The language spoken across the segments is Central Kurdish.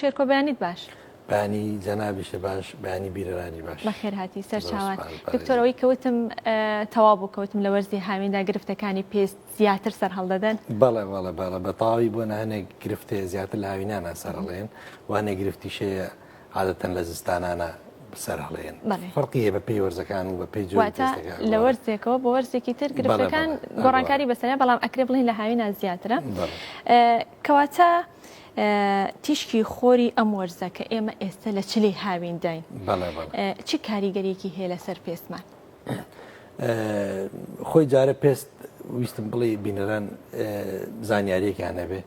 شێرکۆ بەیانیت باش. بەیانی جەنابیشت باش بەیانی بیرەرانی باش. بەخێر هاتی سەرچاوان. دکتۆر ئەوەی کە وتم تەواو بوو کە وتم لە وەرزی هاویندا گرفتەکانی پێست زیاتر سەرهەڵدەدەن؟ بەڵێ بەڵێ بەڵێ بە تەواوی بۆنە هەنێک گرفت هەیە زیاتر لە هاوینانا سەرهەڵێن و هەنێک گرفتیش هەیە عادەتەن لە زستانانا سەرهەڵێن. فەرقی هەیە بە پێی وەرزەکان و بە پێی جۆری واتە پێستەکە لە ئەگۆڕێ. وەرزێکەوە بۆ وەرزێکی تر بەڵێ گرفتەکان بەڵێ ئەگۆڕێ. گۆڕانکاری بەسەرە بەڵام ئەکرێ بڵێین لە هاوینا زیاترە. بەڵێ. کەواتە تیشکی خۆری ئەم وەرزە کە ئێمە ئێستا لە چلەی هاوینداین چ کاریگەریەکی هەیە لەسەر پێستمان؟ خۆی جارە پێست ویستم بڵێ بینەران زانیاریەکان هەبێ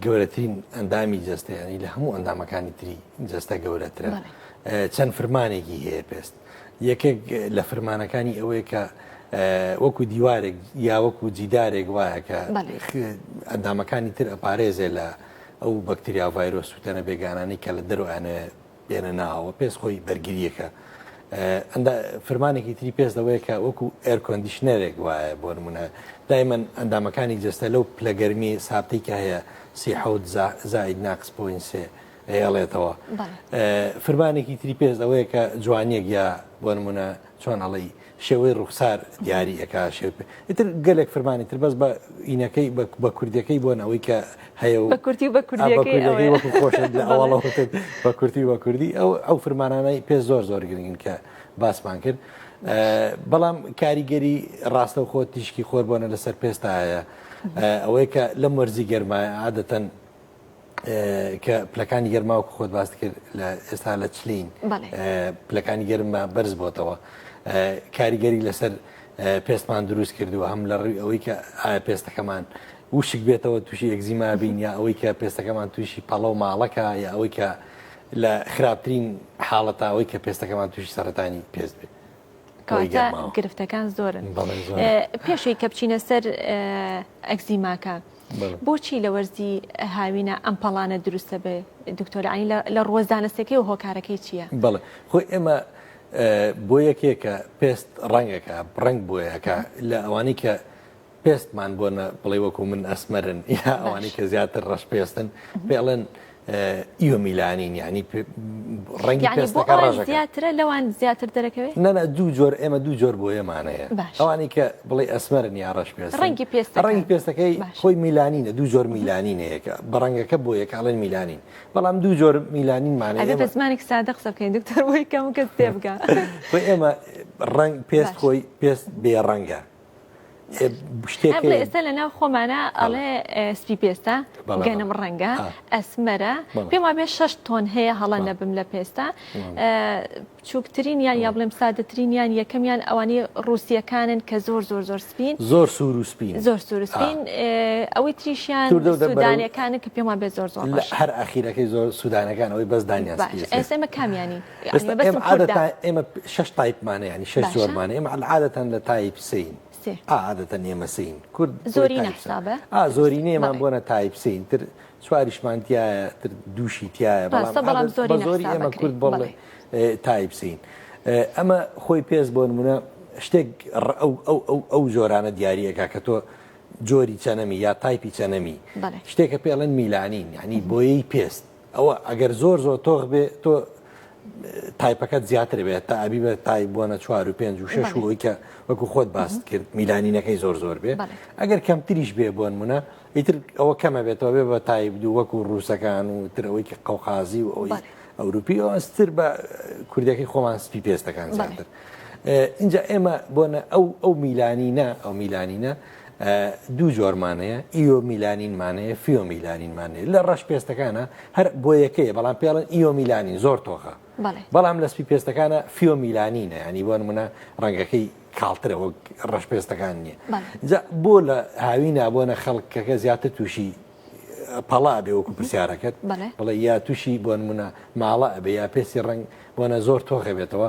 گەورەترین ئەندامی جەستەیانی لە هەموو ئەندامەکانی تری جەستە گەورەترە چەند فرمانێکی هەیە پێست یەکێک لە فرمانەکانی ئەوەیە کە وەکو دیوارێک یا وەکو جیدارێک وایە کە ئەندامەکانی تر ئەپارێزێ لە ئەو بەکتریا ڤایرۆس و تەنە بێگانانەی کە لە دەرەوەیانە بێنە ناوەوە پێست خۆی بەرگریەکە فرمانێکی تری پێست لەوەیە کە وەکو air conditioner ێک وایە بۆ نمونە دایمەن ئەندامەکانی جەستە لەو پلە گەرمی سابتی کە هەیە 37 زائید ناقس point سێ ئەیەڵێتەوە. فرمانێکی تری پێست ئەوەیە کە جوانیەک یا بۆ نمونە چۆن ئەڵێی شێوەی ڕوخسار دیاری ئەکا شێو ئیتر گەلێک فرمانی تر بەس بە ئینەکەی بە کوردیەکەی بۆن ئەوەی کە هەیە و بە کورتی و بە کوردیەکەی وەکو خۆشت لە ئەوەڵەوە بە کورتی و بە کوردی ئەو ئەو فرمانانەی پێ زۆر زۆر گرنگن کە باسمان کرد بەڵام کاریگەری ڕاستەوخۆ تیشکی خۆر بۆنە لەسەر پێستایە ئەوەی کە لەم وەرزی گەرمایە عادەتەن کە پلەکانی گەرما وەکو خۆت باست کرد لە ئێستا لە چلین پلەکانی گەرما بەرز بۆتەوە کاریگەری لەسەر پێستمان دروست کردووە هەم لە ڕووی ئەوەی کە ئایا پێستەکەمان وشک بێتەوە تووشی ئەگزیما بین یا ئەوەی کە پێستەکەمان تووشی پەڵە و ماڵەکە یا ئەوەی کە لە خراپترین حاڵەتە ئەوەی کە پێستەکەمان تووشی سەرەتانی پێست بێت. کەواتە گرفتەکان زۆرن. پێشەوەی کە بچینە سەر ئەگزیماکە بۆچی لە وەرزی هاوینە ئەم پەڵانە دروستە بێ دکتۆر عنی لە ڕووە زانستەکەی و هۆکارەکەی چییە؟ بەڵێ خۆی ئێمە بۆ یەکێکە پێست ڕەنگەکە ڕەنگ بۆیەکە لە ئەوانەی کە پێستمان بۆ نە بڵێ وەکو من ئەسمەرن یا ئەوانەی کە زیاتر ڕەش پێستن پێڵێن eumelanin یعنی ڕەنگی پێستەکە ڕەشەکە زیاترە لەوان زیاتر دەرەکەوێت نەنا دوو جۆر ئێمە دوو جۆر بۆ ئێمانەیە ئەوانەی کە بڵێ ئەسمەرن یا ڕەش پێست ڕەنگی پێست ڕەنگی پێستەکەی خۆی میلانینە دوو جۆر میلانین هەیە کە بە ڕەنگەکە بۆ یەکە ئەڵێن میلانین بەڵام دوو جۆر میلانینمان هەیە بە زمانێک سادە قسە بکەین دکتۆر بۆی کەم کەس تێبگا خۆی ئێمە ڕەنگ پێست خۆی پێست بێ ڕەنگە شتێک ئێستا لە ناو خۆمانە ئەڵێ سپی پێستە گەنم ڕەنگە ئەسمەرە پێم وابێ شش تۆن هەیە هەڵە نەبم لە پێستە بچووکترین یان یا بڵێم سادەترین یان یەکەمیان ئەوانەی ڕووسیەکانن کە زۆر زۆر زۆر سپین زۆر سوور و سپین زۆر سوور و سپین ئەوەی تریشیان سوودانەکانن کە پێم وابێ زۆر زۆر هەر ئەخیرەکەی زۆر سوودانەکان ئەوەی بەس دانیان ئێستا ئێمە کامیانی ئێمە شش type مانە ینی شش جۆرمانە ئێمە عادەتەن لە type سین عادەتەن ئێمە سین کورد زۆری حسابە زۆرینەیەمان بۆنە type سین تر چواریشمان تایە تر دووشی تایە بەڵام زۆری ئێمە کورد بڵێ type سین ئەمە خۆی پێست بۆ نمونە شتێک ئەو ئەو ئەو ئەو جۆرانە دیارەکە کە تۆ جۆری چەنەمی یا type ی چەنەمی شتێکە پێڵێن میلانین یعنی بۆیەی پێست ئەوە ئەگەر زۆر زۆر تۆخ بێ تۆ type ەکەت زیاتر بێت تا ئەبی بە type بۆنە چوار و پێنج و شەش و کە وەکو خۆت باست کرد میلانینەکەی زۆر زۆر بێ ئەگەر کەمتریش بێ بۆن منە ئیتر ئەوە کەمە بێتەوە بێ بە type دوو وەکو ڕووسەکان و تر ئەوەی کە قەوقازی و ئەوەی ئەوروپی ئەوە ستر بە کوردەکەی خۆمان سپی پێستەکان زیاتر اینجا ئێمە بۆنە ئەو ئەو میلانینە ئەو میلانینە دوو جۆرمان هەیە ئیۆ میلانینمان هەیە فیۆ میلانینمان هەیە لە ڕەش پێستەکانە هەر بۆ یەکەیە بەڵام پێڵن ئیۆ میلانین زۆر تۆخە بەڵام لە سپی پێستەکانە فیۆ میلانینە ینی بۆ نمونە ڕەنگەکەی کاڵترە وەک ڕەش پێستەکان نییە جا بۆ لە هاوینا بۆنە خەڵکەکە زیاتر تووشی پەڵا بێ وەکو پرسیارەکەت بڵێ یا تووشی بۆ نمونە ماڵە ئەبێ یا پێستی ڕەنگ بۆنە زۆر تۆخە بێتەوە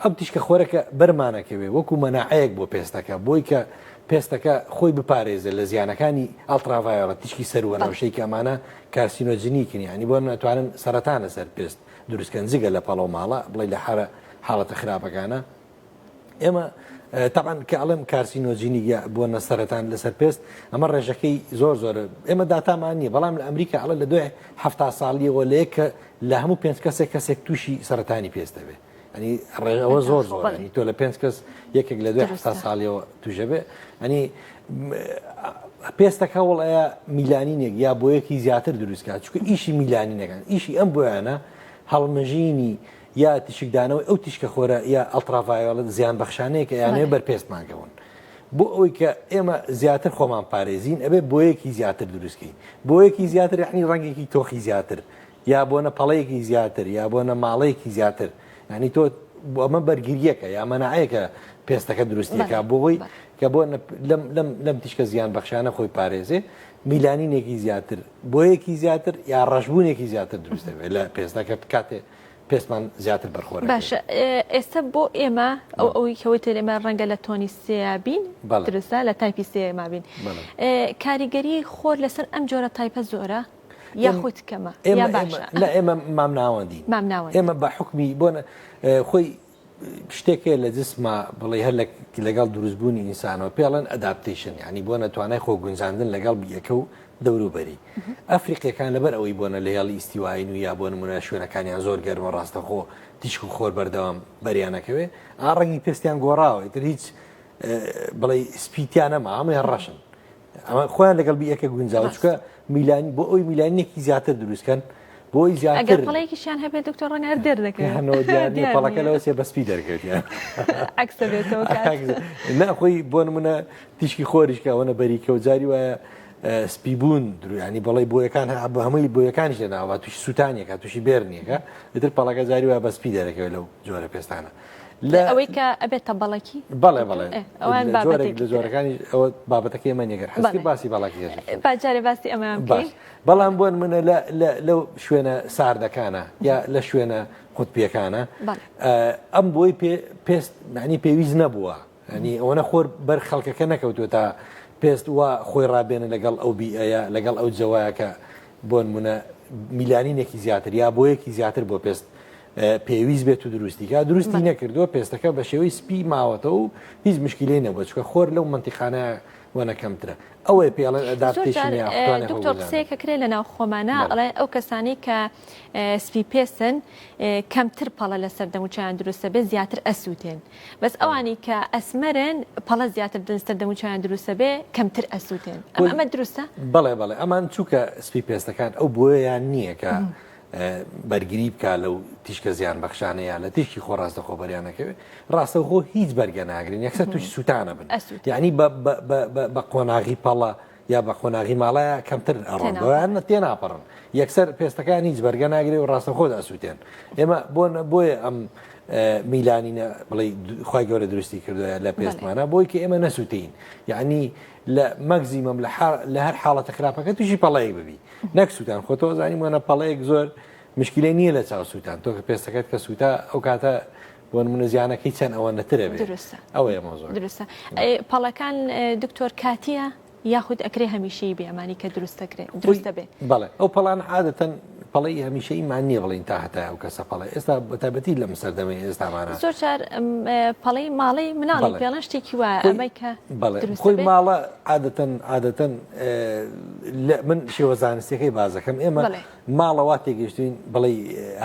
ئەم تیشکە خۆرەکە بەرمانەکەوێ وەکو مەناعەیەک بۆ پێستەکە بۆی کە پێستەکە خۆی بپارێزێت لە زیانەکانی ultraviolet تیشکی سەرووەنەوشەی کە ئەمانە carcinogenic ن یعنی بۆ ناتوانن سەرەتان لەسەر پێست دروستکەن جگە لە پەڵە و ماڵە بڵێ لە حرە حاڵەتە خراپەکانە ئێمە. تەبعەن کە ئەڵێم carcinogenic یا بۆنە سەرەتان لەسەر پێست ئەمە ڕێژەکەی زۆر زۆرە ئێمە داتامان نییە بەڵام لە ئەمریکا ئەڵێ لە دوای 70 ساڵیەوە لە یەک لە هەموو پێنج کەسێک کەسێک تووشی سەرەتانی پێست دەبێت ئەنی ڕێژەوە زۆر زۆر تۆ لە پێنج کەس یەکێک لە دوای 70 ساڵیەوە توژە بێ ئەنی پێستەکە وڵەیە میلانینێک یا بۆیەکی زیاتر دروستکات چونکە ئیشی میلانینەکان ئیشی ئەم بۆیانە هەڵمژینی یا تیشکدانەوەی ئەو تیشکە خۆرە یا ultraviolet زیان بەخشانەیە کە یانەوێ بەر پێستمان کەون. بۆ ئەوەی کە ئێمە زیاتر خۆمان پارێزین ئەبێ بۆیەکی زیاتر دروستکەین. بۆیەکی زیاتر یعنی ڕەنگێکی تۆخی زیاتر یا بۆنە پەڵەیەکی زیاتر یا بۆنە ماڵەیەکی زیاتر یعنی تۆ ئەمە بەرگریەکە یا مەناعەیەکە پێستەکە دروستیەکە بۆ ئەوەی کە بۆ لەم لەم لەم تیشکە زیان بەخشانە خۆی پارێزێ میلانینێکی زیاتر بۆیەکی زیاتر یا ڕەشبوونێکی زیاتر دروست دەبێت لە پێستەکە کاتێ پێستمان زیاتر بەرخۆر باشە ئێستا بۆ ئێمە ئەو ئەوەی کەوەی تێ ئێمە ڕەنگە لە tone ی سێ بین درستە لە type ی سێ ما بین کاریگەری خۆر لەسەر ئەم جۆرە type ە زۆرە یاخود کەمە باشە لە ئێمە مامناوەندی مامناوەند ئێمە بە حکمی بۆ خۆی شتێک هەیە لە جسما بڵێ هەر لەگەڵ دروستبوونی ئینسانەوە پێڵەن adaptation ینی بۆ نەتوانای خۆ گونجاندن لەگەڵ بیەکە و دەوروبەری ئەفریقیەکان لەبەر ئەوەی بۆنە لە هێڵی ئیستیواین و یا بۆ نمونە شوێنەکانیان زۆر گەرمە ڕاستەخۆ تیشک و خۆر بەردەوام بەریانەکەوێ ئا ڕەنگی پێستیان گۆڕاوە ئیتر هیچ بڵێ سپیتیان نەما هەموویان ڕەشن ئەمە خۆیان لەگەڵ بیەکە گونجاوە چونکە میلانی بۆ ئەوی میلانینێکی زیاتر دروستکەن بۆی زیاتر ئەگەر پەڵەیەکیشیان هەبێت دکتۆر ڕەنگە هەر دەردەکەوێت هەنەوە دیار نییە پەڵەکە لەوە چێ بە سپی دەرکەوێت یان. عەکسە بێتەوە کات. عەکسە. نا خۆی بۆ نمونە تیشکی خۆریش کە ئەوەنە بەریکە و جاری وایە سپیبوون درو ینی بەڵی بۆیەکان بە هەمووی بۆیەکانیش لە ناوە تووشی سووتانێکە تووشی بێرنیەکە ئیتر پەڵەکە جاری وایە بە سپی دەرەکەوێت لەو جۆرە پێستانە. لە ئەوەی کە ئەبێتە بەڵەکی بەڵێ بەڵێ ئەوان جۆرێک لە جۆرەکانی ئەوە بابەتەکەی ئێمە نییە گەر حەزکرد باسی بەڵەکی هێشت با جارێ باسی ئەمەیان بکەین باش بەڵام بۆ نمونە لە لە لەو شوێنە ساردەکانە یا لە شوێنە قوتبیەکانە ئەم بۆی پێ پێست معنی پێویست نەبووە ینی ئەوەنە خۆر بەر خەڵکەکە نەکەوتووە تا پێست وا خۆی ڕابێنە لەگەڵ ئەو بیئەیە لەگەڵ ئەو جەوایە کە بۆ نمونە میلانینێکی زیاتر یا بۆیەکی زیاتر بۆ پێست پێویست بێت و دروستی کا دروستی نەکردووە پێستەکە بە شێوەی سپی ماوەتەوە و هیچ مشکلەی نەبووە چونکە خۆر لەو مەنتیقانە وەنە کەمترە ئەوەیە پێڵێن adaptation یا خۆتوانێ دکتۆر قسەیەک کرێ لە ناو خۆمانە ئەڵێ ئەو کەسانی کە سپی پێستن کەمتر پەڵە لەسەر دەموچیان دروستە بێ زیاتر ئەسووتێن بەس ئەوانی کە ئەسمەرن پەڵە زیاتر لەسەر دەموچیان دروستە بێ کەمتر ئەسووتێن ئەمە دروستە؟ بەڵێ بەڵێ ئەمان چووکە سپی پێستەکان ئەو بۆیان نییە کە بەرگری بکا لەو تیشکە زیان بەخشانە یا لە تیشکی خۆر ڕاستەخۆ بەریان نەکەوێت ڕاستەوخۆ هیچ بەرگە ناگرن یەکسەر تووشی سووتانە بن یعنی بە قۆناغی پەڵە یا بە قۆناغی ماڵایە کەمتر ئەڕۆن بۆیان تێناپەڕن یەکسەر پێستەکان هیچ بەرگە ناگرێ و ڕاستەخۆ ئەسووتێن ئێمە بۆ بۆیە ئەم میلانینە بڵێ خی گەورە دروستی کردوە لە پێستمانە بۆی کە ئێمە نەسووتین یعنی لە مەگزیمەم لە هەر حاڵەتە خراپەکە تووشی پەڵەیەک ببی نەک سووتان خۆ تۆ زانی مۆنە پەڵەیەک زۆر مشکلەی نییە لە چاو سووتان تۆ کە پێستەکەت کە سووتا ئەو کاتە بۆ نمونە زیانەکەی چەند ئەوە نەترە بێ دروستە ئەوەیە مەوزوع دروستە پەڵەکان دکتۆر کاتیە یاخود ئەکرێ هەمیشەی بێ ئەمانی کە دروست دەکرێ دروست دەبێ بەڵێ ئەو پەڵان عادەتەن پەڵەی هەمیشەیمان نییە بڵین تا هەتا ئەو کەسە پەڵێ ئێستا بەتایبەتی لەم سەردەمەی ئێستامانە زۆر جار پەڵەی ماڵی مناڵی پێڵەن شتێکی وایە ئەمەی کە بەڵێ خۆی ماڵە عادەتەن عادەتەن من شێوە زانستیەکەی بازەکەم ئێمە ماڵە وا تێگەشتین بڵێ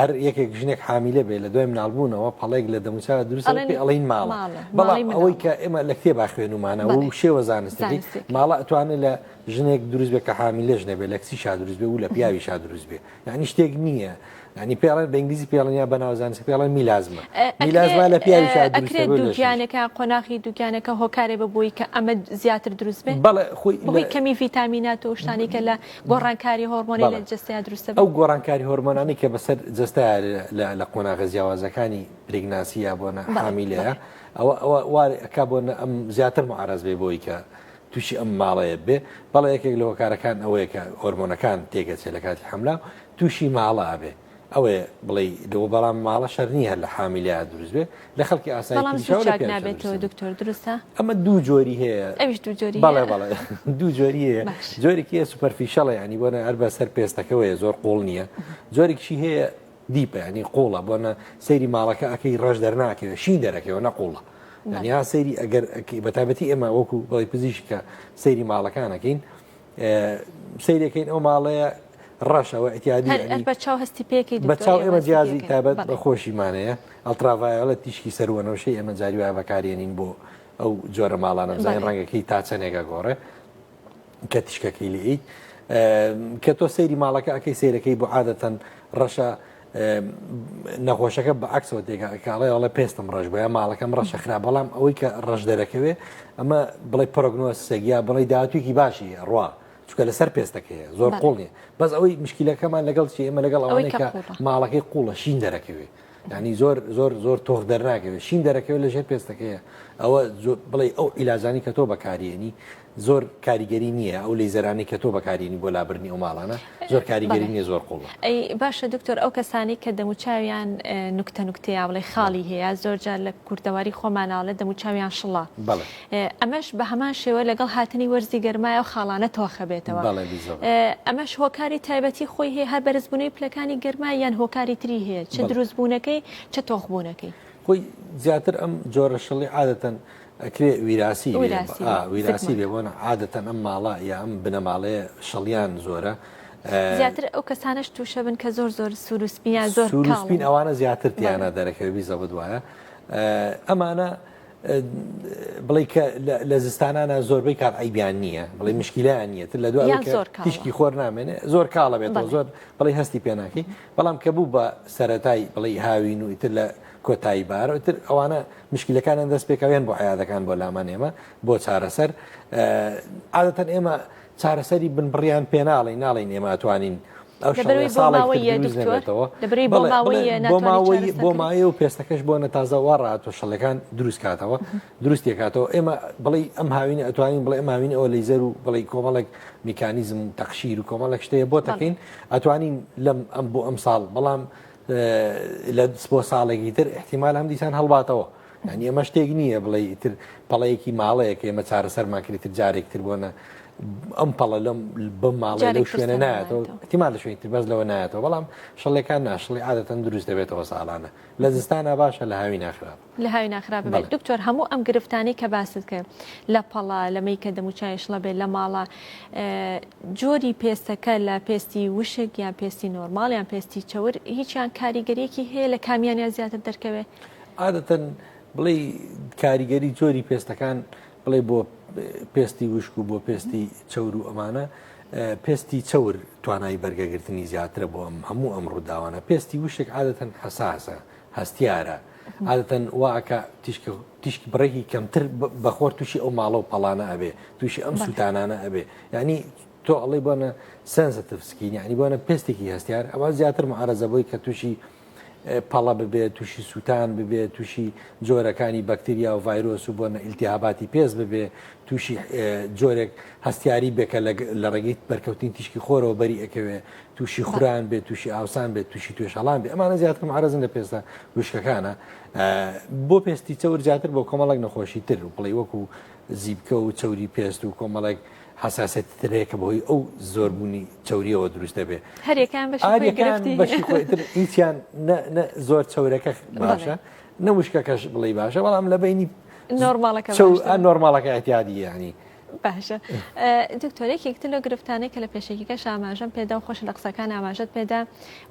هەر یەکێک ژنێک حامیلە بێ لە دوای مناڵبوونەوە پەڵێک لە دەموچاوە دروست پێ ئەڵین ماڵە بەڵام ئەوەی کە ئێمە لە کتێبا خوێنومانە و شێوە زانستەکەی ماڵە ئەتوانێت لە ژنێک دروست بێ کە حامیلەش نەبێ لە کچی شا دروست بێ و لە پیاوی شا دروست بێ یعنی شتێک نییە ینی پێڵێن بە ئینگلیزی پێڵێن یا بە ناو زانستی پێڵێن melasma melasma لە پیاوی شا دروست ئەکرێت دووگیانەکە قۆناغی دووگیانەکە هۆکارێ بە بۆی کە ئەمە زیاتر دروست بێ بەڵێ خۆی بەهۆی کەمی ڤیتامینات و شتانی کە لە گۆڕانکاری هۆرمۆنی لە جەستەیا دروست ئەو گۆڕانکاری هۆرمۆنانی کە بەسەر جەستەیا لە قۆناغە جیاوازەکانی pregnancy یا بۆنە حامیلەیە ئەوە ئەوە وا ئەکا بۆ ئەم زیاتر معرەز بێ بۆی کە تووشی ئەم ماڵەیە بێ بەڵێ یەکێک لە هۆکارەکان ئەوەیە کە هۆرمۆنەکان تێکەچێ لە کاتی حەملا تووشی ماڵە ئەبێ ئەوەیە بڵێ لەوە بەڵام ماڵە شەر نییە لە حامیلیا دروست بێ لە خەڵکی ئاسایی بەڵام زوو چاک نابێتەوە دکتۆر دروستە ئەمە دوو جۆری هەیە ئەویش دوو جۆری بەڵێ بەڵێ دوو جۆری هەیە جۆرێکی هەیە superficial ە ینی بۆنە هەر بە سەر پێستەکەوەیە زۆر قوڵ نییە جۆرێکیشی هەیە deep ە ینی قوڵە بۆنە سەیری ماڵەکە ئەکەی ڕەش دەرناکەوێت شین دەرەکەوە نە قوڵە. یعنی ها سەیری ئەگەر بە تایبەتی ئێمە وەکو بڵێ پزیشکە سەیری ماڵەکانەکەین سەیرەکەین ئەو ماڵەیە ڕەشەوە ئەتیادی بە چاو هەستی پێکی بە چاو ئێمە جیازی تایبەت بە خۆشیمانەیە ultraviolet تیشکی سەروەنەوشەی ئێمە جاری وایە بەکارێنین بۆ ئەو جۆرە ماڵانە بزانین ڕەنگەکەی تا چەندێکە گۆڕێ کە تیشکەکەی لێیت کە تۆ سەیری ماڵەکە ئەەکەی سیرەکەی بۆ عادەتەن ڕەشە نەخۆشەکە بە عکسەوە تێکا کاڵێ ئەڵێ پێستم ڕەش بۆیە ماڵەکەم ڕەشە خراپ بەڵام ئەوەی کە ڕەش دەرەکەوێ ئەمە بڵێ prognosis ێک یا بڵێ داهاتوویەکی باشی ڕوا چونکە لەسەر پێستەکەیە زۆر قوڵ نیە بەس ئەوەی مشکلەکەمان لەگەڵ چی ئێمە لەگەڵ ئەوەی کە ماڵەکەی قوڵە شین دەرەکەوێ ینی زۆر زۆر زۆر تۆخ دەرناکەوێت شین دەرەکەوێت لە ژێر پێستەکەیە ئەوە بڵێ ئەو عیلاجانی کە تۆ بەکارێنی زۆر کاریگەری نییە ئەو لەیزەرانەی کە تۆ بەکارینی بۆ لابردنی ئەو ماڵانە زۆر کاریگەری نییە زۆر قوڵە. ئەی باشە دکتۆر ئەو کەسانەی کە دەموچاویان نوکتە نوکتەیە بڵێ خاڵی هەیە زۆر جار لە کوردەواری خۆماناڵێ دەموچاویان شڵە بەڵێ ئەمەش بە هەمان شێوە لەگەڵ هاتنی وەرزی گەرمایە و خاڵانە تۆخە بێتەوە بەڵێ بیزەبت. ئەمەش هۆکاری تایبەتی خۆی هەیە هەر بەرزبوونەوەی پلەکانی گەرما یان هۆکاری تری هەیە چ بەڵێ. دروستبوونەکەی چ تۆخبوونەکەی؟ خۆی زیاتر ئەم جۆرە شڵی عادەتەن ئەکرێ ویراسی بێ ویراسی بێ بۆنە عادەتەن ئەم ماڵە یا ئەم بنەماڵەیە شەڵیان زۆرە. زیاتر ئەو کەسانەش تووشە بن کە زۆر زۆر سوور و سپیان زۆر سپین ئەوانە زیاتر تیانە دەرەکەوێت بیزەبت وایە ئەمانە بڵێ کە لە زستانانە زۆربەی کات عیبیان نییە بڵێ مشکیلیان نییە تر لە دوای تیشکی خۆر نامێنێ زۆر کاڵە بێتەوە زۆر بڵێ هەستی پێناکەی بەڵام کە بوو بە سەتای بڵێ هاوین و ئیتر لە کۆتایی بارە ئیتر ئەوانە مشکلەکانیان دەست پێکاویان بۆ عیادەکان بۆ لامان ئێمە بۆ چارەسەر عادەتەن ئێمە چارەسەری بنبڕیان پێ ناڵین ناڵین ئێمە ئەتوانین ئەو ساڵێکەوە بۆ ماوەی و پێستەکەش بۆ نە تازە وا ڕاتۆ شەڵەکان دروست کاتەوە دروست کاتەوە ئێمە بڵێ ئەم هاوینە ئەتوانین بڵێ ئەم هاوین ئەوە لەیزەر و بڵێ کۆمەڵێک میکانیزم و تەقشیر و کۆمەڵێک شتەیە بۆ تەکەین ئەتوانین لەم ئەم بۆ ئەم ساڵ بەڵام لە بۆ ساڵێکی تر احتیمال هەم دیسان هەڵباتەوە یعنی ئەمە شتێک نییە بڵێ ئیتر پەڵەیەکی ماڵەیەک ئێمە چارەسەرمان کرد تر جارێک تر بۆنە ئەم پەڵە لەم بەم ماڵە لەو شوێنە نایەتەوە احتیمال لە شوێنی تر بەس لەوە نایەتەوە بەڵام شەڵەکان ناشڵی عادەتەن دروست دەبێتەوە ساڵانە لە زستانە باشە لە هاوی ناخراپ لە هاوینا خراپە بێت دکتۆر هەموو ئەم گرفتانەی کە باست کرد لە پەڵە لەمەی کە دەموچاوی شڵە بێت لە ماڵە جۆری پێستەکە لە پێستی وشک یان پێستی نۆرماڵ یان پێستی چەور هیچیان کاریگەریەکی هەیە لە کامیانیان زیاتر دەرکەوێت؟ عادەتەن بڵێ کاریگەری جۆری پێستەکان بڵێ بۆ پێستی وشک و بۆ پێستی چەور و ئەمانە پێستی چەور توانای بەرگەگرتنی زیاترە بۆ ئەم هەموو ئەم ڕووداوانە پێستی وشک عادەتەن حەساسە هەستیارە عادەتەن وا ئەکا تیشک تیشک بڕێکی کەمتر بە خۆر تووشی ئەو ماڵە و پەڵانە ئەبێ تووشی ئەم سووتانانە ئەبێ یعنی تۆ ئەڵێ بۆنە sensitive skin یعنی بۆنە پێستێکی هەستیار ئەوە زیاتر معرەزە بۆی کە تووشی پەڵە ببێت تووشی سووتان ببێت تووشی جۆرەکانی بەکتریا و ڤایرۆس و بۆنە ئیلتیهاباتی پێست ببێ تووشی جۆرێک هەستیاری بێ کە لە ڕێگەی بەرکەوتنی تیشکی خۆرەوە بەری ئەکەوێ تووشی خوران بێت تووشی ئاوسان بێت تووشی توێشەڵان بێت ئەمانە زیاتر معرەزن لە پێستە وشکەکانە بۆ پێستی چەور زیاتر بۆ کۆمەڵێک نەخۆشی تر و بڵێ وەکو زیبکە و چەوری پێست و کۆمەڵێک حساسەتی تر هەیە کە بەهۆی ئەو زۆربوونی چەوریەوە دروست دەبێت هەریەکان بەشی خۆی تر هیچیان نە زۆر چەورەکە باشە نە وشکەکەش بڵێ باشە بەڵام لە بینی نۆرماڵەکە نۆرماڵەکە اعتیادی یعنی باشە دکتۆر یەکێک تر لەو گرفتانەی کە لە پێشەکیکەش ئاماژەم پێدا و خۆش لە قسەکان ئاماژەت پێدا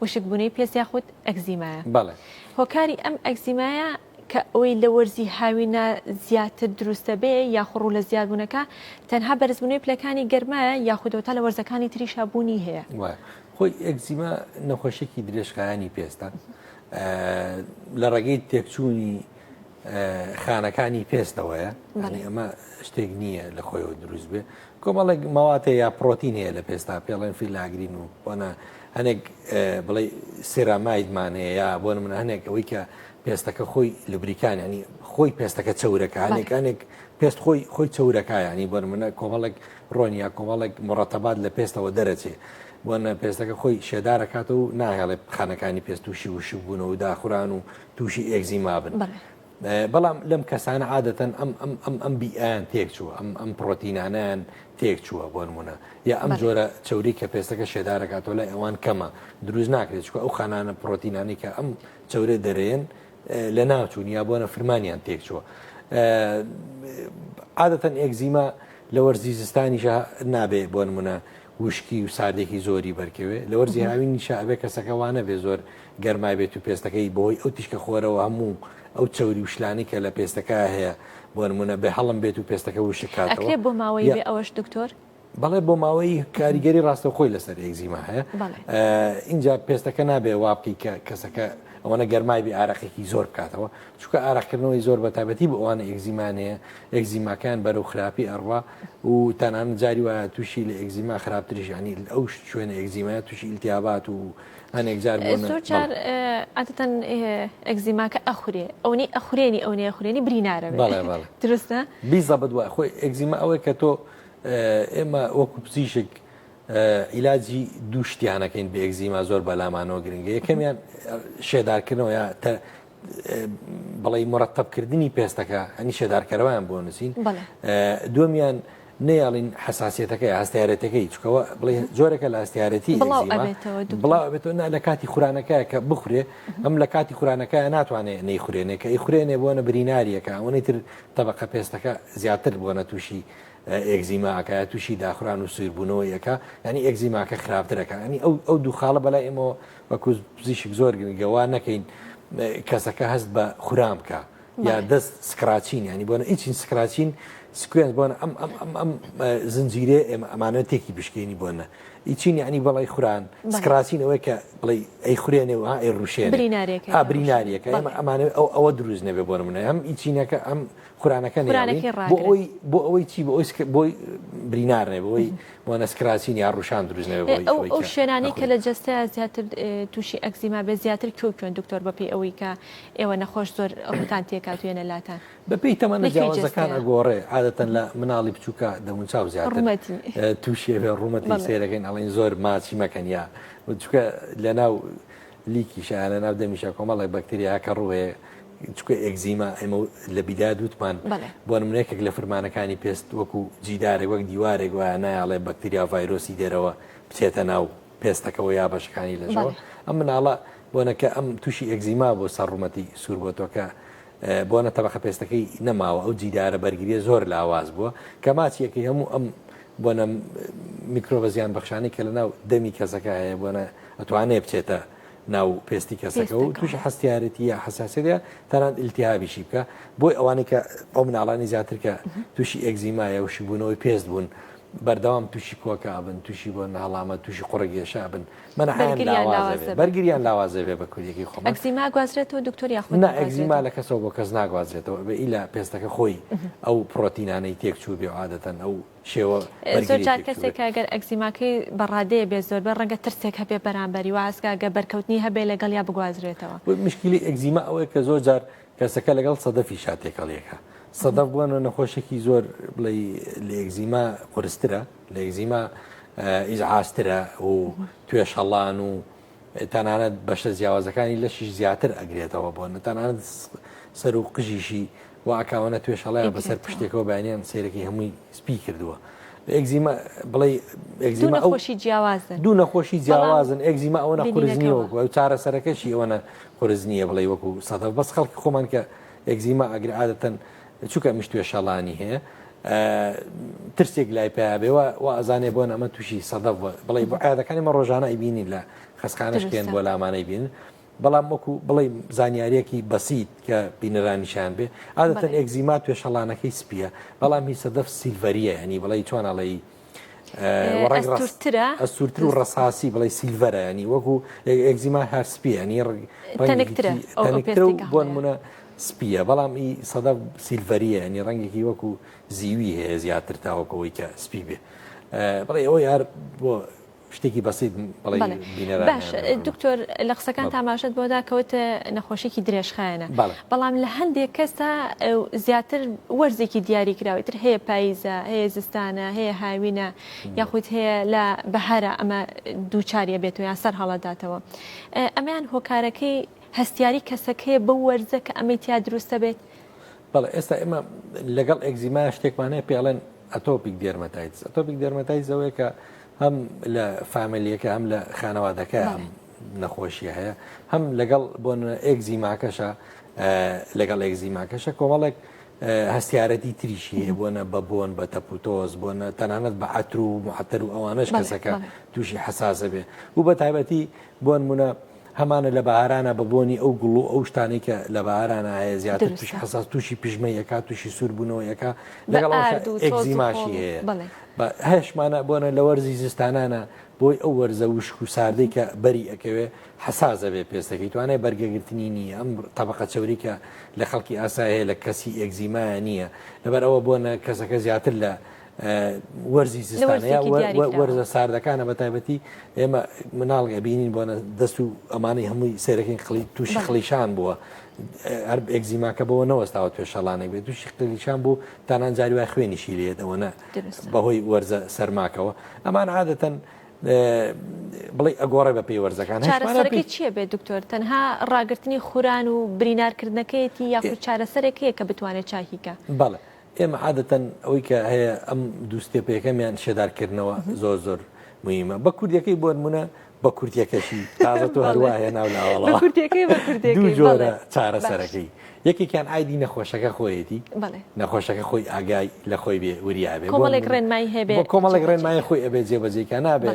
وشکبوونەی پێست یاخود ئەکزیمایە بەڵێ هۆکاری ئەم ئەکزیمایە کە ئەوەی لە وەرزی هاوینە زیاتر دروستە بێ یاخۆ ڕوو لە زیادبوونەکە تەنها بەرزبوونەوەی پلەکانی گەرمایە یاخودەوە تا لە وەرزەکانی تریشا بوونی هەیە وایە خۆی ئەکزیما نەخۆشیێکی درێژخایەنی پێستە لە ڕێگەی تێکچوونی خانەکانی پێستەوەیە یانی ئەمە شتێک نییە لە خۆیەوە دروست بێ کۆمەڵێک مەواتە یا پرۆتین هەیە لە پێستا پێڵێن filaggrin و بۆنە هەنێک بڵێ ceramide مان هەیە یا بۆ من هەنێک ئەوەی کە پێستەکە خۆی lubricant ینی خۆی پێستەکە چەورەکە هەنێک هەنێک پێست خۆی خۆی چەورەکە ینی بۆ منە کۆمەڵێک ڕۆن یا کۆمەڵێک مرەتەبات لە پێستەوە دەرەچێ بۆنە پێستەکە خۆی شێدارەکاتەوە و ناهێڵێ خانەکانی پێست تووشی وشکبوونەوە و داخوران و تووشی ئێگزیما بن. بەڵام لەم کەسانە عادەتەن ئەم ئەم ئەم ئەم بیئەیان تێکچووە ئەم ئەم پڕۆتینانیان تێکچووە بۆ نمونە یا ئەم جۆرە چەوری کە پێستەکە شێدارەکاتەوە لای ئەوان کەمە دروست ناکرێت چونکە ئەو خانانە پڕۆتینانەی کە ئەم چەورە دەرێن لە ناوچوون یا بۆنە فرمانیان تێکچووە. عادەتەن ئێکزیما لە وەرزی زستانیشا نابێ بۆ نمونە وشکی و ساردێکی زۆری بەرکەوێ لە وەرزی هاوینیشا ئەبێ کەسەکە وا نەبێ زۆر گەرمای بێت و پێستەکەی بەهۆی ئەو تیشکە خۆرەوە هەموو ئەو چەوری و شلانی کە لە پێستەکە هەیە بۆ نمونە بێ هەڵم بێت و پێستەکە وشک کاتەوە. ئەکرێ بۆ ماوەیی بێ ئەوەش دکتۆر؟ بەڵێ بۆ ماوەیی کاریگەری ڕاستەوخۆی لەسەر ئێگزیما هەیە ئینجا پێستەکە نابێ وا بکەی کە کەسەکە ئەوەنە گەرمای بێ ئارەقێکی زۆر بکاتەوە چونکە ئارەقکردنەوەی زۆر بە تایبەتی بۆ ئەوانە ئێگزیمان هەیە ئێگزیماکان بەرەو خراپی ئەڕوا و تەنانەت جاری وایە تووشی لە ئێگزیما خراپتریش ینی ئەو شوێنە ئێگزیمایە تووشی ئیلتیابات و هەنێک جار بۆ زۆر جار عادەتەن ئێگزیماکە ئەخورێ ئەونەی ئەخورێنی ئەونەی ئەخورێنی برینارە بەڵێ بەڵێ دروستە بیزەبت وایە خۆی ئێگزیما ئەوەیە کە تۆ ئێمە وەکو پزیشک عیلاجی دوو شتیانەکەین بە ئێگزیما زۆر بەلامانەوە گرنگە یەکەمیان شێدارکردنەوە یا بڵێ مرەتەبکردنی پێستەکە هەنی شێدارکەرەوەیان بۆ نووسین دووەمیان نەیاڵین حساسیەتەکەی هەستیارەتەکەی چکەوە بڵێ جۆرەکە لە هەستیارەتی بڵاو ئەبێتەوە نا لە کاتی خورانەکە کە بخورێ ئەم لە کاتی خورانەکە ناتوانێت نەیخورێنێ کە ئەیخورێنێ بۆنە بریناریەکە ئەوەی تر تەبقە پێستەکە زیاتر بۆنە تووشی ئێگزیما ئەکا یا تووشی داخوران و سووربوونەوەی ئەکا یانی ئێگزیماکە خراپتر ئەکا یانی ئەو ئەو دوو خاڵە بەلای ئێمەوە وەکو پزیشک زۆر گرنگە وا نەکەین کەسەکە هەست بە خوران بکە یا دەست scratching ینی بۆنە itching scratching sequence بۆنە ئەم ئەم ئەم ئەم زنجیرێ ئێمە ئەمانە تێکی بشکێنی بۆنە itching یعنی بەڵی خوران scratching ئەوەی کە بڵێ ئەی خورێنێ و ئەی ڕوشێنێ بریناریەکە ئێمە ئەمانە ئەو ئەوە دروست نەبێ بۆ نمونە هەم itching ەکە ئەم خورانەکە نەیەڵین بۆ ئەوەی بۆ ئەوەی چی بۆ ئەوەی بۆی برینار نەبێ بۆی بۆ نە scratching یا ڕوشان دروست نەبێ بۆی ئەو ئەو شوێنانەی کە لە جەستەیا زیاتر تووشی ئەکزیما بێ زیاتر کوێ و کوێن دکتۆر بەپێی ئەوەی کە ئێوە نەخۆش زۆر ڕووتان تێکات وێنە لاتان بەپێی تەمەنە جیاوازەکان ئەگۆڕێ عادەتەن لە مناڵی بچووکە دەموچاو زیاتر تووشی ئەبێ ڕوومەتی سەیرەکەین ئەڵێن زۆر ماچی مەکەن یا چونکە لەناو لیکیشە لە ناو دەمیشە کۆمەڵێک بەکتریا کە ڕوو هەیە چکە ئێگزیما ئێمە لە بیدایەت وتمان بۆ نمونە یەکێک لە فرمانەکانی پێست وەکو جیدارێک وەک دیوارێک وایە نایەڵێ بەکتریا و ڤایرۆسی دەرەوە بچێتە ناو پێستەکەەوە یا بەشەکانی لەشەوە ئەم مناڵە بۆنەکە ئەم تووشی ئێگزیما بۆ سەر ڕوومەتی سوور بۆتەوە بۆنە تەبەقە پێستەکەی نەماوە ئەو جیدارە بەرگریە زۆر لاواز بووە کە ماچیەکەی هەموو ئەم بۆنە میکرۆبە زیان بەخشانەی کە لەناو دەمی کەسەکە هەیە بۆنە ئەتوانێ بچێتە ناو پێستی کەسەکە و تووشی هەستیارەتی یا حساسیەت تەنانەت ئیلتیهابیشی بکە بۆی ئەوانەی کە ئەو مناڵانی زیاتر کە تووشی ئێگزیمایە و شیبوونەوەی پێست بوون بەردەوام تووشی کۆکە ئەبن تووشی بۆن هەڵامە تووشی قوڕگێشە ئەبن مەناعەیان لاواز ئەبێ بەرگریان لاواز ئەبێ بە کوردیەکەی خۆمان. ئەگزیما ئەگوازرێتەوە دکتۆر یاخود نا ئەگزیما لە کەسەوە بۆ کەس ناگوازرێتەوە ئەبێ ئیلا پێستەکە خۆی ئەو پڕۆتینانەی تێکچوو بێ عادەتەن ئەو شێوە زۆر جار کەسێک کە گەر ئەگزیماکەی بە ڕادەیە بێ زۆربە ڕەنگە ترسێک هەبێ بەرامبەری وا ئەسکا گە بەرکەوتنی هەبێ لەگەڵ یا بگوازرێتەوە. مشکلی ئەگزیما ئەوەیە کە زۆر جار کەسەکە لەگەڵ سەدەفیشا تێکەڵیەکە سەدەف بووە نەخۆشێکی زۆر بڵێ لە ئەگزیما قورسترە لە ئێگزیما ئیزعاجترە و توێشەڵان و تەنانەت بەشە جیاوازەکانی لەشیش زیاتر ئەگرێتەوە بۆ تەنانەت سەر و قژیشی و ئاکاوانە توێشەڵیان بەسەر پشتێکەوە بەیانیان سیرەکەی هەمووی سپی کردووە. ئێگزیما بڵێ ئێگزیما نەخۆشی جیاوازن دوو نەخۆشی جیاوازن ئێگزیما ئەوە قورس نییە وەکو ئەو چارەسەرەکەشی ئەوەنە قورس نییە بڵێ وەکو سەدەف بەس خەڵکی خۆمان کە ئێگزیما ئەگرێ عادەتەن چونکە ئەمیش توێشەڵانی هەیە ترسێک لای پیا بێ وا ئەزانێ بۆن ئەمە تووشی سەدەف بڵێ بۆ عیادەکانی مە ڕۆژانە ئەیبینین لە خەسخانەش پێن بۆ لامانەی بین بەڵام وەکو بڵێ زانیاریەکی بەسیت کە بینەرانیشان بێ عادەتەن ئێگزیما توێشەڵانەکەی سپیە بەڵام هی سەدەف silver یە ینی بڵێ چۆن ئەڵێی ئەستورترە ئەستورتر و ڕەساسی بڵێ silver ە ینی وەکو ئێگزیما هەر سپیە ینی تەنکترە و بۆ نمونە سپیە بەڵام ئی سەدەف silver یە ینی ڕەنگێکی وەکو زیوی هەیە زیاتر تاوەکەوەی کە سپی بێ بڵێ ئەوە یار بۆ شتێکی بەسیت بەڵێ بینەران باش دکتۆر لە قسەکان تاماشت بۆدا کەوت نەخۆشیکی درێژخایەنە بەڵام لە هەندێک کەسا زیاتر وەرزێکی دیاری کراوی تر هەیە پاییزە هەیە زستانە هەیە هاوینە یاخود هەیە لە بەهارە ئەمە دووچاریە بێتەوە یان سەر هەڵەداتەوە ئەمەیان هۆکارەکەی هەستیاری کەسەکەیە بەو وەرزە کە ئەمەی تیا دروستە بێت؟ بەڵێ ئێستا ئێمە لەگەڵ ئێگزیما شتێکمان هەیە پێڵێن atopic dermatitis atopic dermatitis ئەوەیە کە هەم لە فامیلیەکە هەم لە خانەوادەکە هەم نەخۆشیە هەیە هەم لەگەڵ بۆن ئێگزیماکەشە لەگەڵ ئێگزیماکەشە کۆمەڵێک هەستیارەتی تریشی هەیە بۆنە بە بۆن بە تەپوتۆز بۆنە تەنانەت بە عەتر و معەتەر و ئەوانەش کەسەکە تووشی حەساسە بێ و بە تایبەتی بۆنمونە هەمانە لە بەهارانە بە بۆنی ئەو گوڵ و ئەو شتانەی کە لە بەهارانە هەیە زیاتر تووشی حەساس تووشی پژمە یەکا تووشی سووربوونەوە یەکا لەگەڵ ئێکزیماشی هەیە هەشمانە بۆنە لە وەرزی زستانانە بۆی ئەو وەرزە وشک و ساردەی کە بەری ئەکەوێ حەساس ئەبێ پێستەکەی توانای بەرگەگرتنی نییە ئەم تەبەقە چەوری کە لە خەڵکی ئاسا هەیە لە کەسی ئێکزیمایە نییە لەبەر ئەوە بۆنە کەسەکە زیاتر لە وەرزی زستانە یا وەرزە ساردەکانە بە تایبەتی ئێمە مناڵ ئەبینین بۆنە دەست و ئەمانەی هەمووی سێرەکەین خڵی تووشی خڵیشان بووە هەر ئێکزیماکە بەوە نەوەستاوە توێشەڵانێک بێت تووشی قلیشان بوو تانان جاری وای خوێنیشی لێت ئەوەنە بەهۆی وەرزە سەرماکەوە ئەمان عادەتەن بڵێ ئەگۆڕێ بە پێی وەرزەکان. چارەسەرەکەی چییە بێت دکتۆر؟ تەنها ڕاگرتنی خوران و برینارکردنەکەیەتی یاخود چارەسەرێک هەیە کە بتوانێت چاکی کە؟ بەڵێ ئێمە عادەتەن ئەوەی کە هەیە ئەم دوو step ە یەکەمیان شێدارکردنەوە زۆر زۆر مهمە بە کوردیەکەی بۆ نمونە بە کورتیەکەشی تازە تۆ هەروا هێنا و لاوەڵەوە کوردیەکەی بە کوردیەکەی دوو جۆرە چارەسەرەکەی یەکێکیان ئایدی نەخۆشەکە خۆیەتی نەخۆشەکە خۆی ئاگای لە خۆی بێ وریا بێ کۆمەڵێک ڕێنمایی هەبێ کۆمەڵێک ڕێنمایی خۆی ئەبێ جێبەجێکە نابێ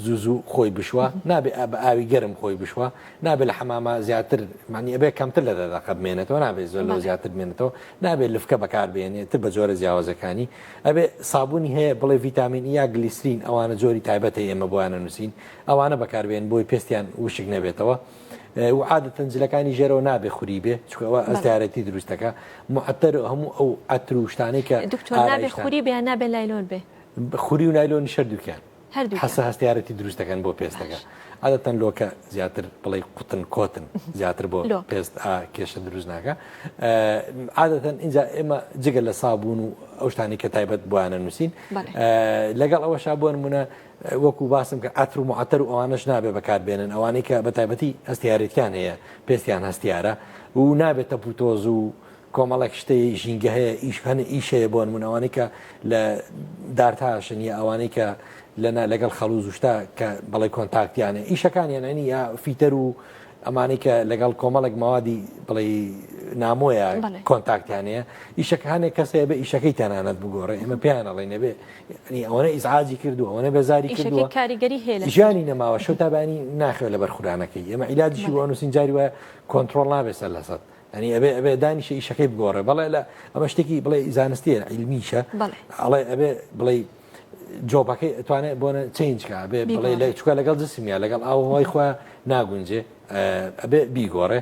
زوو زوو خۆی بشوە نابێ بە ئاوی گەرم خۆی بشوە نابێ لە حەمامە زیاتر معنی ئەبێ کەمتر لە دەقە بمێنێتەوە نابێ زۆر لەو زیاتر بمێنێتەوە نابێ لفکە بەکاربێنێ تر بە جۆرە جیاوازەکانی ئەبێ سابوونی هەیە بڵێ ڤیتامین یا گلیسرین ئەوانە جۆری تایبەتە ئێمە بۆیانە نووسین ئەوانە بەکاربێن بۆی پێستیان وشک نەبێتەوە و عادەتەن جلەکانی ژێرەوە نابێ خوری بێ چونکە ئەوە ئەستارەتی دروستەکە معتەر هەموو ئەو عەتر و شتانەی کە دکتۆر نابێ خوری بێ نابێ لایلۆن بێ خوری و نایلۆنی شەردووکیان حەسە هەستیارەتی دروست دەکەن بۆ پێستەکە عادەتەن لۆکە زیاتر بڵێ قوتن کۆتن زیاتر بۆ پێست کێشە دروست ناکە عادەتەن اینجا ئێمە جگە لە سابوون و ئەو شتانی کە تایبەت بۆیانە نووسین لەگەڵ ئەوەشا بۆ نمونە وەکو باسم کە عەتر و معەتەر و ئەوانەش نابێ بەکار بێنن ئەوانەی کە بە تایبەتی هەستیارێتیان هەیە پێستیان هەستیارە و نابێت تەپوتۆز و کۆمەڵێک شتەی ژینگە هەیە ئیش هەنە ئیش هەیە بۆ نمونە ئەوانەی کە لە دارتاشن یا ئەوانەی کە لەنا لەگەڵ خەڵوز و شتا کە بەڵێ کۆنتاکتیانە ئیشەکانیان ئەنی یا فیتەر و ئەمانەی کە لەگەڵ کۆمەڵێک مەوادی بڵێ نامۆیە کۆنتاکتیان هەیە ئیشەکە هەنێک کەس هەیە بە ئیشەکەی تەنانەت بگۆڕێ ئێمە پێیان ئەڵێین ئەبێ یعنی ئەوەنە ئیزعاجی کردو ئەوەنە بێزاری کردووە کاریگەری هەیە ژیانی نەماوە شەو تا بەیانی ناخەوێ لەبەر خورانەکەی ئێمە عیلاجیشی بۆ ئەنووسین جاری وایە کۆنترۆڵ نابێ سەر لەسەد یعنی ئەبێ ئەبێ دانیشە ئیشەکەی بگۆڕێ بەڵێ لە ئەمە شتێکی بڵێ زانستیە عیلمیشە ئەڵێ ئەبێ بڵێ job ەکەی ئەتوانێت بۆنە change کا بێ بڵێ لە چکە لەگەڵ جسمیا لەگەڵ ئاوهوای خۆیان ناگونجێ ئەبێ بیگۆڕێ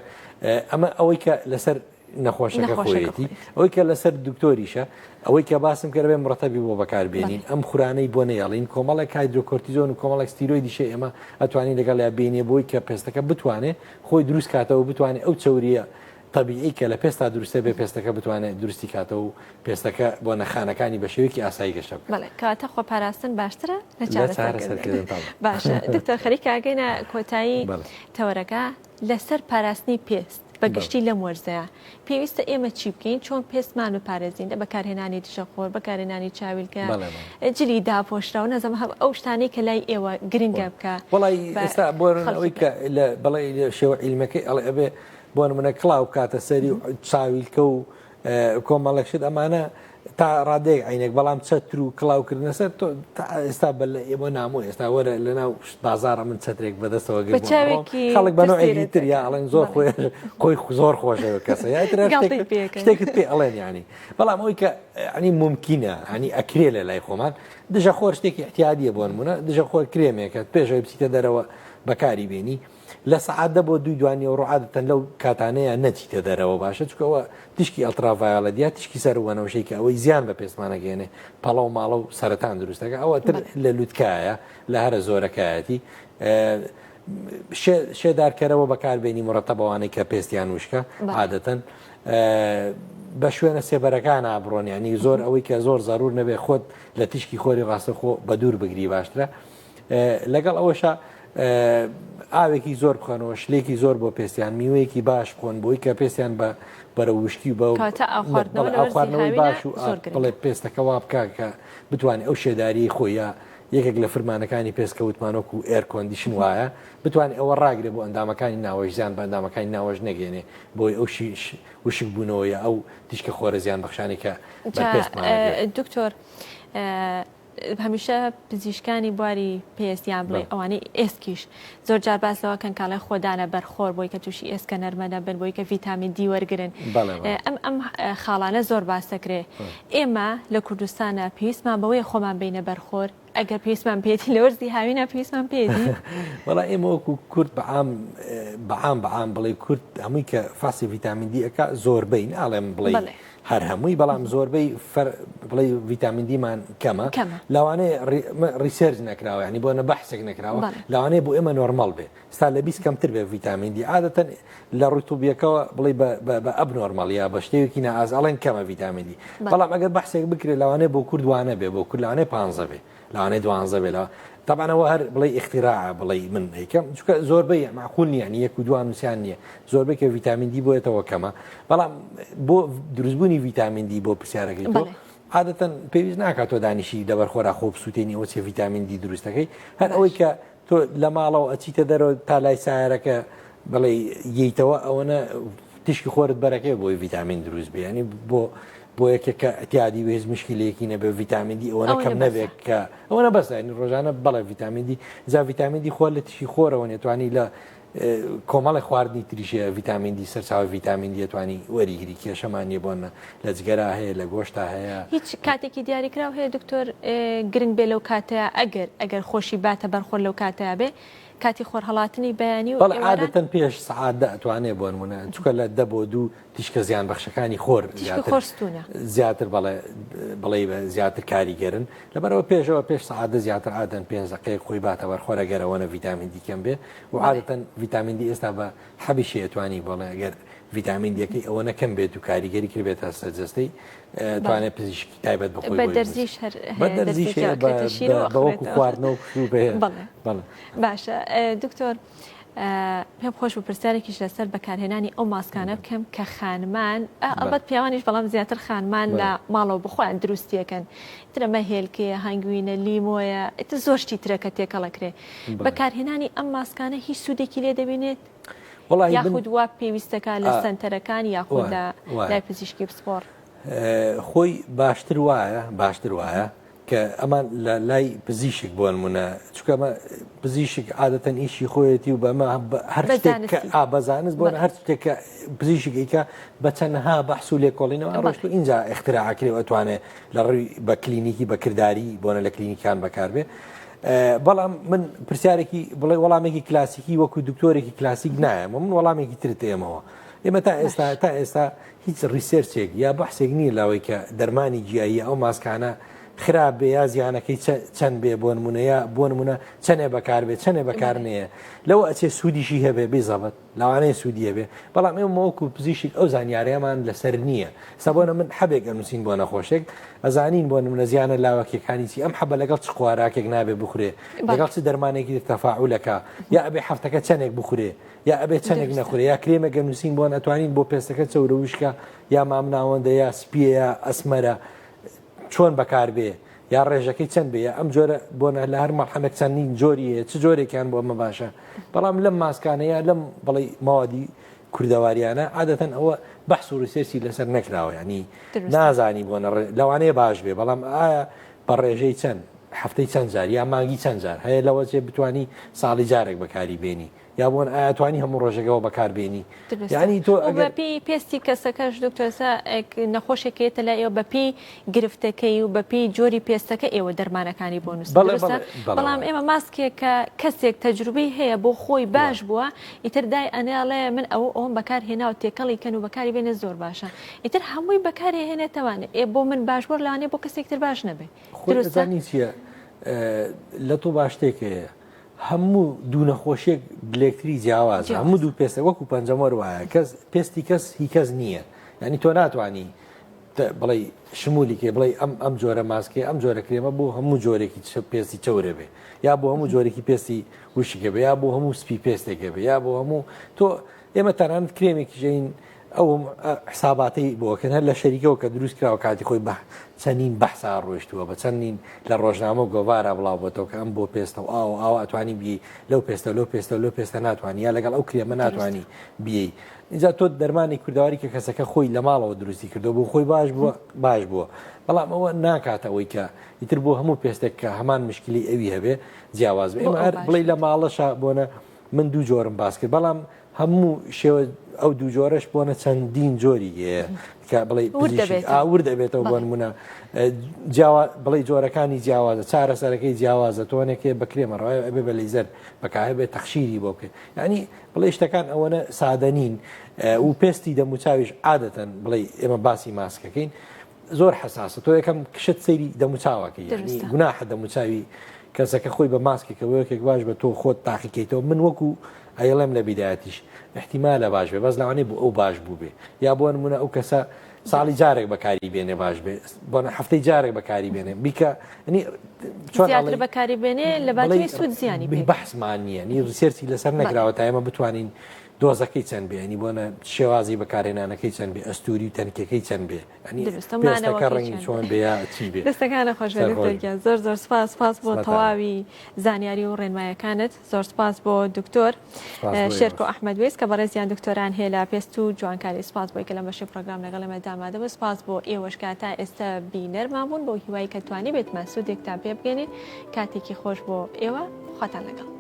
ئەمە ئەوەی کە لەسەر نەخۆشەکە خۆیەتی ئەوەی کە لەسەر دکتۆریشە ئەوەی کە باسم کە بێ مرەتەبی بۆ بەکاربێنین ئەم خورانەی بۆ نەیەڵین کۆمەڵێک هایدرۆکۆرتیزۆن و کۆمەڵێک ستیرۆیدیشە ئێمە ئەتوانین لەگەڵیا بینێ بۆی کە پێستەکە بتوانێ خۆی دروست کاتەوە بتوانێت ئەو چەوریە تەبیعی کە لە پێستا دروستە بێ پێستەکە بتوانێت دروستی کاتەوە و پێستەکە بۆ نەخانەکانی بە شێوەیەکی ئاسایی گەشە بکات. بەڵێ کەواتە خۆپاراستن باشترە لە چارەسەرکردن. باشە دکتۆر خەریکە ئەگەینە کۆتایی تەوەرەکە لەسەر پاراستنی پێست بە گشتی لەم وەرزەیا پێویستە ئێمە چی بکەین چۆن پێستمان بپارێزین لە بەکارهێنانی دژەخۆر بەکارهێنانی چاویلکە جلی داپۆشراو نازانم هەم ئەو شتانەی کە لای ئێوە گرنگە بکە وەڵی ئێستا بۆ ئەوەی کە لە بەڵێ شێوە عیلمەکەی ئەڵێ ئەبێ بۆ نمونە کڵاو بکاتە سەری و چاویلکە و کۆمەڵێک شت ئەمانە تا ڕادەیەک عینێک بەڵام چەتر و کڵاوکردنە سەر تۆ تا ئێستا بە لە ئێمە نامۆ ئێستا وەرە لە ناو بازاڕە من چەترێک بەدەستەوە گرت خەڵک بە نوعێکی تر یا ئەڵێن زۆر خۆی خۆی زۆر خۆشەوە کەسە یا تر شتێکت پێ ئەڵێن ینی بەڵام ئەوی کە ینی ممکنە ینی ئەکرێ لە لای خۆمان دژە خۆر شتێکی احتیادیە بۆ نمونە دژە خۆر کرێمێکە پێشەوەی بچیتە دەرەوە بەکاری بێنی لە سەعات دە بۆ دووی دوانیوەڕۆ عادەتەن لەو کاتانەیە نەچیتە دەرەوە باشە چونکە ئەوە تیشکی ultraviolet یا تیشکی سەر وەنەوشەی کە ئەوەی زیان بە پێستمان ئەگەیەنێ پەڵە و ماڵە و سەرەتان دروست دەکات ئەوە تر لە لوتکایە لە هەرە زۆرەکایەتی شێدارکەرەوە بەکاربێنی مڕەتەب ئەوانەی کە پێستیان وشکە عادەتەن بە شوێنە سێبەرەکان بڕۆن ینی زۆر ئەوەی کە زۆر زەرور نەبێ خۆت لە تیشکی خۆری ڕاستەخۆ بە دوور بگری باشترە لەگەڵ ئەوەشا ئاوێکی زۆر بخۆنەوە شلێکی زۆر بۆ پێستیان میوەیەکی باش بخۆن بۆی کە پێستیان بە بەرە وشکی بە خواردنەوەی باش و بڵێ پێستەکە وا بکە کە بتوانێت ئەو شێداری خۆی یا یەکێک لە فرمانەکانی پێست کە وتمان وەکو air condition وایە بتوانێت ئەوە ڕاگرێ بۆ ئەندامەکانی ناوەش زیان بە ئەندامەکانی ناوەش نەگەێنێ بۆی ئەو وشک بوونەوە یا ئەو تیشکە خۆرە زیان بەخشانی کە دکتۆر هەمیشە پزیشکانی بواری پێست یان بڵێ ئەوانەی ئێسکیش زۆر جار باس لەوە کەن کاڵێ خۆدانە بەرخۆر بۆی کە تووشی ئێسکە نەرمە نەبن بۆی کە ڤیتامین دی وەرگن ئەم ئەم خاڵانە زۆر باس دەکرێ ئێمە لە کوردستانە پێویستمان بەوەیە خۆمان بینە بەرخۆر ئەگەر پێویستمان پێێتی لە وەرزی هاوینە پێویستمان پێێتی وەڵا ئێمە وەکو کورد بەعام بەعام بەعام بڵێ کورد هەمووی کە فاسی ڤیتامین دی ئەک زۆربەی ناڵێم بڵێ هەر هەمووی بەڵام زۆربەی فەر بڵێ ڤیتامین دیمان کەمە لەوانەیە research نەکراوە ینی بۆ نە بەحسێک نەکراوە لەوانەیە بۆ ئێمە نۆرمەڵ بێ ستا لە 20 کەمتر بێ ڤیتامین دی عادەتەن لە ڕوتوبیەکەوە بڵێ بە abnormal یا بە شتێکی نائاز ئەڵێن کەمە ڤیتامین دی بەڵام ئەگەر بەحسێک بکرێت لەوانەیە بۆ کورد وانە بێ بۆ کورد لەوانەیە پانزە بێ لەوانەیە دوانزە بێ لەوە تەبعەن ئەوە هەر بڵێ ئیختیراعە بڵێ من ئەیکەم چونکە زۆربەی معقول نییە یعنی یەک و دوان وسیان نییە زۆربەی کە ڤیتامین دی بۆیەتەوە کەمە بەڵام بۆ دروستبوونی ڤیتامین دی بۆ پرسیارەکەی تۆ عادەتەن پێویست ناکات تۆ دانیشی لەبەر خۆرا خۆ بسووتێنی ئەوە چێ ڤیتامین دی دروستەکەی هەر ئەوەی کە تۆ لە ماڵەوە ئەچیتە دەرەوە تا لای سایارەکە بڵێ یەیتەوە ئەوەنە تیشکی خۆرت بەرەکەی بۆی ڤیتامین دروست بێ ینی بۆ بۆ یەکێک کە ئەتیادی وێز مشکلەیەکی نەبێ ڤیتامین دی ئەوەنە کەم نەبێت کە ئەوەنە بەس ینی ڕۆژانە بەڵێ ڤیتامین دی جا ڤیتامین دی خۆر لە تیشکی خۆرەوە نێتوانی لە کۆمەڵی خواردنی تریشەیە ڤیتامین دی سەرچاوی ڤیتامین دی توانی وەریگری کێشەمان نیە بۆنە لە جگەرا هەیە لە گۆشتا هەیە. هیچ کاتێکی دیاریکراو هەیە دکتۆر گرنگ بێ لەو کاتەیا ئەگەر ئەگەر خۆشی باتە بەر خۆر لەو کاتەیا بێ کاتی خۆرهەڵاتنی بەیانی و بەڵێ عادەتەن پێش سەعات دە ئەتوانێ بۆنمونە چونکە لە دە بۆ دوو تیشکە زیان بەخشەکانی خۆر تیشکی خۆر ستونە زیاتر بەڵێ بڵێ بە زیاتر کاریگەرن لەبەرەوە پێشەوە پێش سەعات دە زیاتر عادەن پێنج دەقەیەک خۆی باتە بەر خۆر ئەگەر ئەوەنە ڤیتامین دی کەم بێ و عادەتەن ڤیتامین دی ئێستا بە حەبیشی ئەتوانی بەڵێ ئەگەر ڤیتامین دیەکەی ئەوەنە کەم بێت و کاریگەری کردبێتە سەر جەستەی توانێت پزیشکی تایبەت بە خۆی بە دەرزیش هەر بە دەرزیش هەیە بە وەکو خواردنەوە کوشوب هەیە بەڵێ باشە دکتۆر پێم خۆش بوو پرسیارێکیش لەسەر بەکارهێنانی ئەو ماسکانە بکەم کە خانمان ئەڵبەت پیاوانیش بەڵام زیاتر خانمان لە ماڵەوە بخۆیان دروستیەکەن ترەمە هێلکەیە هەنگوینە لیمۆیە ئیتر زۆر شتی ترە کە تێکەڵەکرێ بەکارهێنانی ئەم ماسکانە هیچ سوودێکی لێ دەبینێت یاخود وا پێویستەکە لە سەنتەرەکان یاخود لە لای پزیشکی پسپۆڕ؟ خۆی باشتر وایە باشتر وایە کە ئەمان لە لای پزیشک بۆ نمونە چونکە ئەمە پزیشک عادەتەن ئیشی خۆیەتی و بەمە هەر شتێک کە ئا بە زانست بۆ هەر شتێک کە پزیشک ئیکا بە چەندها بەحس و لێکۆڵینەوە ڕۆشت و ئینجا ئیختراعەکرێ و ئەتوانێ لە ڕووی بە کلینیکی بە کرداری بۆنە لە کلینیکان بەکاربێ بەڵام من پرسیارێکی بڵێ وەڵامێکی کلاسیکی وەکو دکتۆرێکی کلاسیک نایەمەوە من وەڵامێکی ترت ئێمەوە ئێمە تا ئێستا تا ئێستا هیچ research ێک یا بەحسێک نییە لاوەی کە دەرمانی گیایی ئەو ماسکانە خراپ بێ یا زیانەکەی چەند بێ بۆ نمونە یا بۆ نمونە چەنێ بەکار بێ چەنێ بەکار نەیە لەوە ئەچێ سوودیشی هەبێ بیزەبت لەوانەیە سوودی هەبێ بەڵام ئێمە وەکو پزیشک ئەو زانیاریەمان لەسەر نییە سەبۆنە من حەبێک ئەنووسین بۆ نەخۆشێک ئەزانین بۆ نمونە زیانە لاوەکیەکانی چی ئەم حەبە لەگەڵ چ خواراکێک نابێ بخورێ لەگەڵ چ دەرمانێکی تەفاعولەکە یا ئەبێ هەفتەکە چەندێک بخورێ یا ئەبێ چەندێک نەخورێ یا کرێمێک ئەنووسین بۆن ئەتوانین بۆ پێستەکە چەورە وشکە یا مامناوەندە یا سپیە یا ئەسمەرە چۆن بەکاربێ یا ڕێژەکەی چەند بێ یا ئەم جۆرە بۆ لە هەر مەڵحەمێک چەندین جۆری هەیە چ جۆرێکیان بۆ ئەمە باشە بەڵام لەم ماسکانە یا لەم بڵێ مەوادی کوردەواریانە عادەتەن ئەوە بەحس و research ی لەسەر نەکراوە ینی نازانی بۆ لەوانەیە باش بێ بەڵام ئایا بە ڕێژەی چەند هەفتەی چەند جار یا مانگی چەند جار هەیە لەوە چێ بتانی ساڵی جارێک بەکاری بێنی یا بۆن ئایا توانی هەموو ڕۆژێکەوە بەکار بێنی یعنی تۆ ئەگەر بەپێی پێستی کەسەکەش دکتۆر سا نەخۆشێک یەتە لای ئێوە بەپێی گرفتەکەی و بەپێی جۆری پێستەکە ئێوە دەرمانەکانی بۆ نووسن دروستە بەڵام ئێمە ماسکێک کە کەسێک تەجروبەی هەیە بۆ خۆی باش بووە ئیتر دای ئەنێ ئەڵێ من ئەوە ئەوم بەکار هێناوە تێکەڵی کەن و بەکاری بێنێ زۆر باشە ئیتر هەمووی بەکاری هێنێتەوانێ ئێ بۆ من باش بووە لەوانەیە بۆ کەسێک تر باش نەبێ دروستە چییە لە تۆ باشتێک هەیە هەموو دوو نەخۆشیەک لێکتری جیاوازە هەموو دوو پێستە وەکو پەنجەمۆر وایە کەس پێستی کەس هی کەس نییە یعنی تۆ ناتوانی بڵێ شمولیکێ بڵێ ئەم ئەم جۆرە ماسکێ ئەم جۆرە کرێمە بۆ هەموو جۆرێکی پێستی چەورە بێ یا بۆ هەموو جۆرێکی پێستی وشکە بێ یا بۆ هەموو سپی پێستێکە بێ یا بۆ هەموو تۆ ئێمە تەنانەت کرێمێکی ژین. ئەو حساباتەی بۆ کەن هەر لە شەریکەوە کە دروست کراوە کاتی خۆی بە چەندین بەحسا ڕۆیشتووە بە چەندین لە ڕۆژنامە و گۆڤارا بڵاو بۆتەوە کە ئەم بۆ پێستە و ئاو ئاوا ئەتوانی بی لەو پێستە لەو پێستە لەو پێستە ناتوانانی یا لەگەڵ ئەو کرێمە ناتوانانی بیەی اینجا تۆ دەرمانی کوردەواری کە کەسەکە خۆی لە ماڵەوە دروستی کردو بۆ خۆی باش بووە باش بووە بەڵام ئەوە ناکاتە ئەوەی کە ئیتر بۆ هەموو پێستێک کە هەمان مشکلی ئەوی هەبێ جیاواز بێ ئێمە هەر بڵێ لە ماڵەشا بۆنە من دوو جۆرم باس کرد بەڵام هەموو شێوە ئەو دوو جۆرەش بۆنە چەندین جۆری هەیە کە بڵێ ئاور دەبێتەوە بۆ نمونە جیاوا بڵێ جۆرەکانی جیاوازە چارەسەرەکەی جیاوازە تۆنێکێ بەکرێمە ڕای ئەبێ بە لیزەر بەکارێ بێ تەخشیری بۆ بکەێت ینی بڵێ شتەکان ئەوەنە سادە نین و پێستی دەموچاویش عادەتەن بڵێ ئێمە باسی ماسکەکەین زۆر حەساسە تۆ یەکەم کشت سەیری دەموچاوەکەی یعنی گوناحە دەموچاوی کەسەکە خۆی بە ماسکێکە یەکێک باش بە تۆ خۆت تاقیکەیتەوە من وەکو ئەیڵێم لە بیدایەتیش احتیمالە باش بێ بەس لەوانەیە بۆ ئەو باش بوو بێ یا بۆ نمونە ئەو کەسە ساڵی جارێک بەکاری بێنێ باش بێ بۆ هەفتەی جارێک بەکاری بێنێ بیکە ینی چۆن زیاتر بەکاری بێنێ لە باتی سوود زیانی بێ بەحسمان نییە نی research ی لەسەر نەکراوە تا ئێمە بتوانین dose ەکەی چەند بێ ینی بۆنە شێوازی بەکارهێنانەکەی چەند بێ ئەستوری و تەنکەکەی چەند بێ ینی دروستە پێستەکە ڕەنگی چۆن بێ یا چی بێ. دەستەکانت خۆش بێت دکتۆر گیان زۆر زۆر سپاس سپاس بۆ تەواوی زانیاری و ڕێنمایەکانت زۆر سپاس بۆ دکتۆر شێرکۆ ئەحمەد وێس کە بەڕێزیان دکتۆران هەیە لە پێست و جوانکاری سپاس بۆی کە لەم بەشی پرۆگرام لەگەڵ ئێمە دامادە بوو سپاس بۆ ئێوەش کە تا ئێستا بینەرمان بوون بۆ هیوای کە توانی بێتمان سوودێکتان پێ بگەێنین کاتێکی خۆش بۆ ئێوە خواتان لەگەڵ.